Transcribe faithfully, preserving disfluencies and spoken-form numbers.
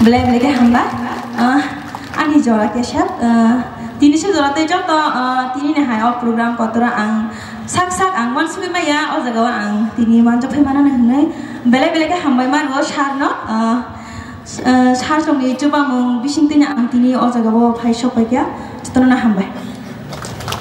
Belai belai khe hambai. Ah, ani jora khe sir, ah, tini se jora tei joto, ah, tini ni hai o program kotor ang sak sak ang uansugui maya, o jaga o ang tini manjak phai mano hinui belai belai khe hambai mano sir no, ah, s-, ah, sir song ni chubamung bising tini ang tini o jaga o phai sok pai kha, jotono no hambai.